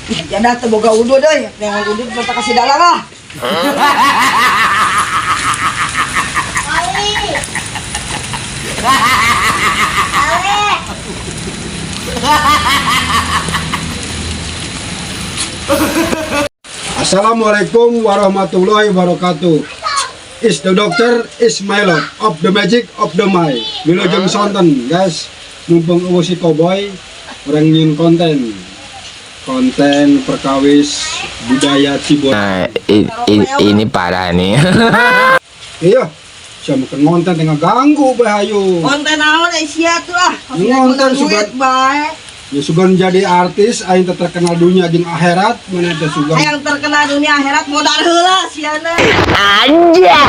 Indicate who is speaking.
Speaker 1: Janda teu boga udud euy, neangan udud mata kasih dalang ah.
Speaker 2: Ali. Ali.
Speaker 3: Assalamualaikum warahmatullahi wabarakatuh. Is the doctor is my lord of the magic of the my. Wilujeng sonten, guys. Mumpung euweuh si Koboy, urang nyieun konten. Konten perkawis budaya Cibodas.
Speaker 4: Nah, ini parah nih.
Speaker 3: Iya, siapa keur ngonten teh ngaganggu bae hayu.
Speaker 1: Konten naon eh sia tuh ah.
Speaker 3: Ngonten
Speaker 1: duit
Speaker 3: sugan.
Speaker 1: Bae.
Speaker 3: Ya sugan jadi artis aing teh terkenal dunia jeung akhirat mana teh sugan.
Speaker 1: Hayang terkenal dunia akhirat modal heula siana.
Speaker 4: Aja.